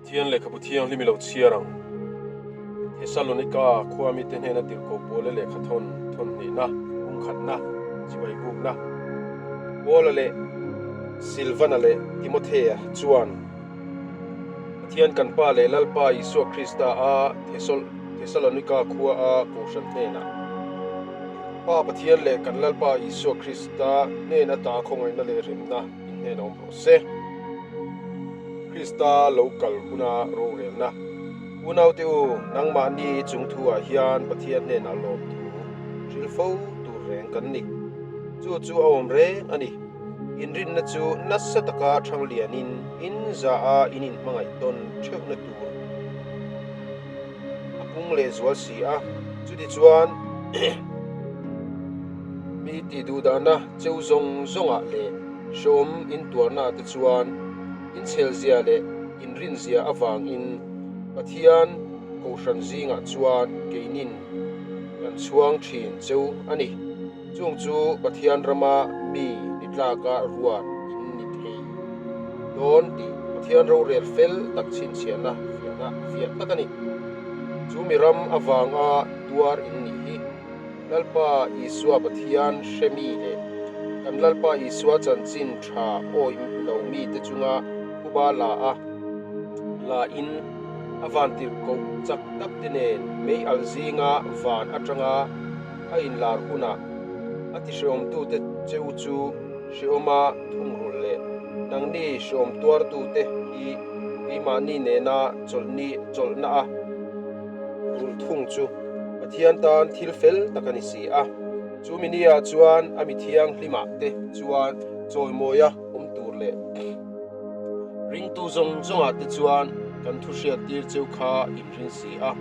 Pathian lehkhabu thianghlim i lo chhiar ang. Thesalonika khua mite hnena tirhkoh Paula lehkha thawn thawn hnihna, pumkhatna, chibai bukna. Paula leh Silvana leh Timothea chuan Pathian kan Pa leh Lalpa Isua Krista a Thesalonika khua a kohhran hnenah, Pa Pathian leh kan Lalpa Isua Krista hnen ata khawngaihna leh remna in hnen a awm rawh se. Krista lo kal huna rorelna. Unaute u, nangmahni chung thuah hian Pathian hnenah lawmthu hrilh fo tur reng kan ni. Chu chu a awm reng a ni. Inrinna chu nasa taka thang lianin in za a in inhmangaih tawn theuhna tur a pung leh zual si a. Chutichuan, mi tihduhdahna cheu zawng zawngah leh hrehawm intuarnaah te chuan inchhelzia leh inrinzia avangin Pathian Kohhran zingah chuan keinin kan chhuang thin cheu a ni. Chung chu Pathian rama mi ni tlaka ruat in ni thei dawn tih Pathian rorel fel tak chhinchhiahna fiahna fiah tak a ni. Chu mi ram avanga tuar in nih hi Lalpa Isua Pathian hre mi leh kan Lalpa Isua chanchin tha awih lo mite chunga phuba la a la in a vantir koh chak tak te nen mei alh zinga van atanga a inlar hunah a tihrehawmtute cheu chu hrehawma thungrulh leh nangni hrehawm tuartute hi keimahni nena chawlhni chawlhna a rulh thung chu Pathian tan thil fel tak a ni si a. Chu minia chuan a mi thianghlimah te chuan chawimawia awm tur leh ringtu zawng zawngah te chuan kan thu hriat tir cheu kha inring si a.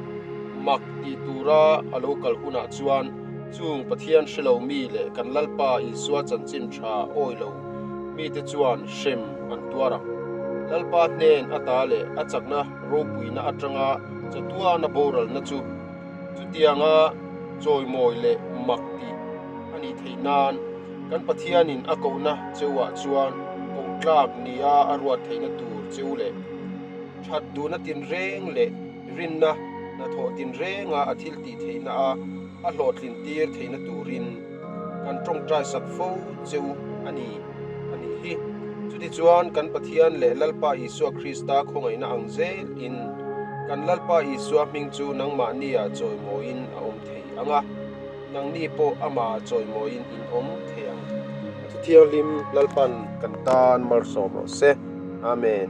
Mak tih tura a lo kal hunah chuan chung Pathian hre lo mi leh kan Lalpa Isua chanchin tha awi lo mite chuan hrem an tuar ang. Lalpa hnen ata leh a chakna ropuina atanga chatuana boralna chu chutianga chawimawi leh mak tih a nih theih nan kan Pathianin a kohna cheuah chuan kohtlak nia a ruat theihna tur cheu leh that duhna tinreng leh rinna hnathawh tinrenga a thil tih theihna a a hlawhtlin tir theihna turin kan tawngtai sak fo cheu a ni a nih hi. Chutichuan kan Pathian leh Lalpa Isua Krista khawngaihna ang zelin kan Lalpa Isua hming chu nangmahnia chawimawiin a awm thei ang a, nangni pawh amah chawimawiin in awm thei ang. A Thuthianghlim Lalpan kan tan malsawm rawh se. Amen.